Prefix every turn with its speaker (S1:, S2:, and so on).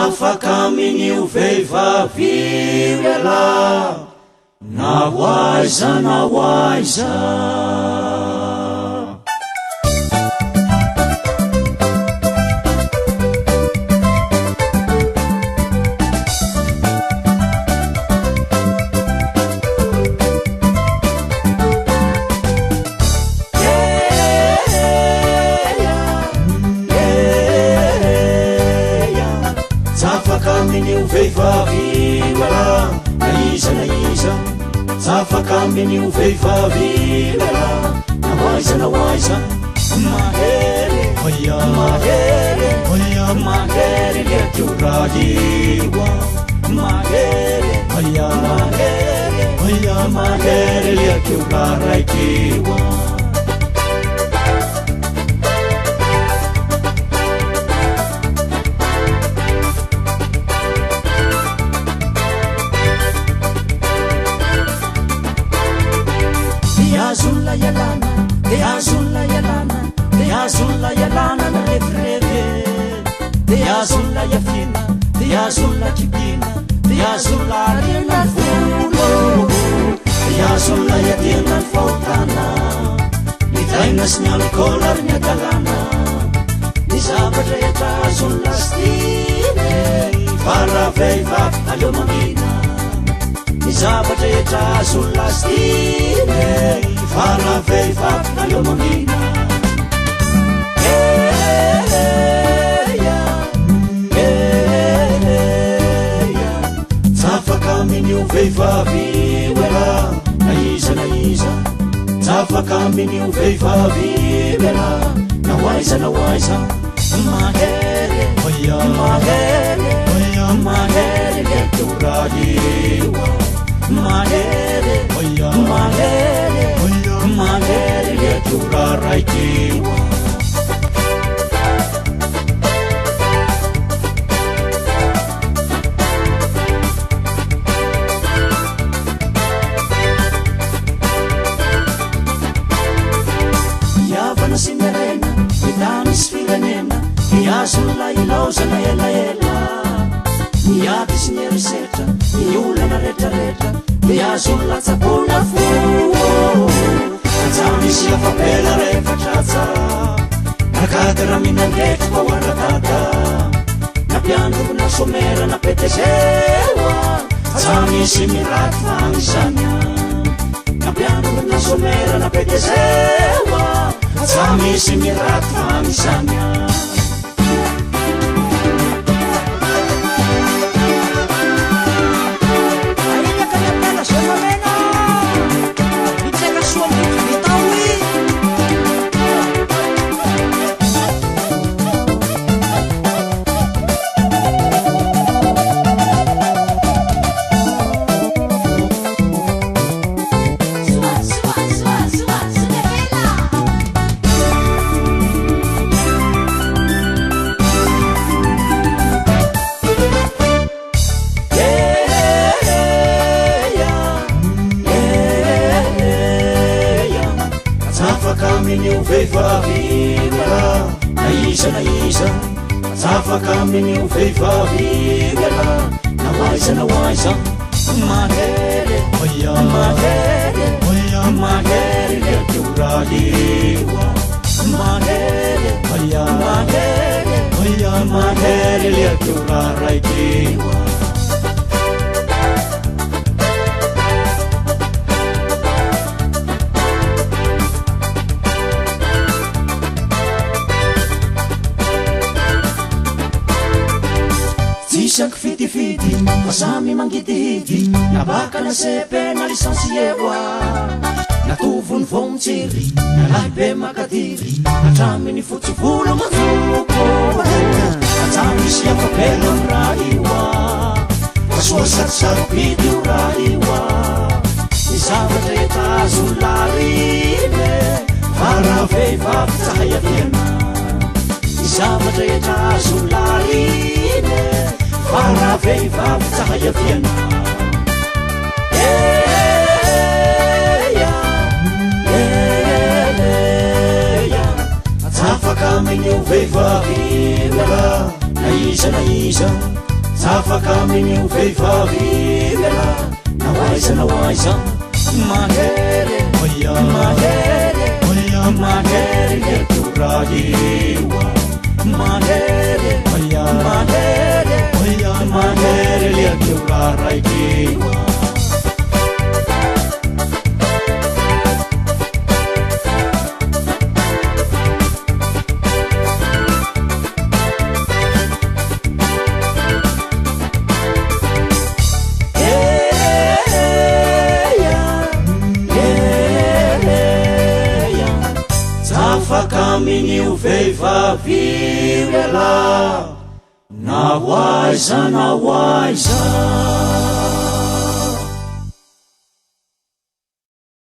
S1: Ts'afaka amin'io vehivavy io ialahy na ho aiza na ho aiza. Tsafaka amin'io vehivavy io ialahy na iza na iza. Tsafaka amin'io vehivavy io ialahy na ho aiza na ho aiza. Mahery, mahery, mahery le io raha io. Mahery, mahery, mahery le io raha raiky io. Dia azon'ilay ialana, dia azon'ilay ialana, dia azon'ilay ialana ny revirevy e. Dia azon'ilay iafiana, dia azon'ilay kipiana, dia azon'ilay ariana ny volo. Dia azon'ilay iadiana ny fahotana, ny daina sy ny alikaola ary ny hadalana. Ny zavatra rehetra azon'ilay sy tiana e, fa raha vehivavy aleo mangina. Ny zavatra rehetra azon'ilay sy tiana e, fa raha vehivavy aleo mangina. Tsafaka amin'io vehivavy io ialahy na iza na iza. Tsafaka amin'io vehivavy io ialahy na ho aiza na ho aiza. Mahery, mahery, mahery le io raha io. Mahery, mahery, mahery le io raha raiky io. Ny havana sy ny harena, ny tany sy firenena, ny azon'ilay ilaozana elaela. Ny ady sy ny herisetra, ny olana retraretra, ny azon'ny tsaboina fo. Aza misy afa-bela rehefa tratsa, na cadre minan-dretro vao ara-dada, na mpiandro na somera na PDG, aza misy miraty fa anisany. Na mpiandro na somera na PDG, aza misy miraty fa anisany.
S2: Ahitaka ny ampela zay mamena Mitseka soa mitoto vitao i.
S3: Soa, soa, soa, soa, soa ny ampela.
S1: Tsafaka amin'io vehivavy io ialahy na iza na iza. Tsafaka amin'io vehivavy io ialahy na ho aiza na ho aiza. Mahery, mahery, mahery le io raha io. Mahery, mahery, mahery le io raha raiky io. Tsisy ankifidifidy fa samy mangidihidy, na baka na CP na licencié oa. Na tovony vao mitsiry, na lahy be makadiry, hatramin'ny fotsy volo manjoko. Aza misy afa-bela amin'ny raha io a, fa soa sady sarobidy io raha io a. Ny zavatra rehetra azo larina e, fa raha vehivavy tsy hay aviana. Ny zavatra rehetra azo larina e, fa raha vehivavy tsy hay aviana. Eia, eia, Tsafaka amin'io vehivavy io ialahy na iza na iza. Tsy afaka amin'io vehivavy io ialahy na ho aiza na ho aiza. Mahery e, mahery e, mahery le raha io a. Mahery e, mahery e, mahery le raha raiky io a. Tsy afaka amin'io vehivavy io ialahy na ho aiza na ho aiza.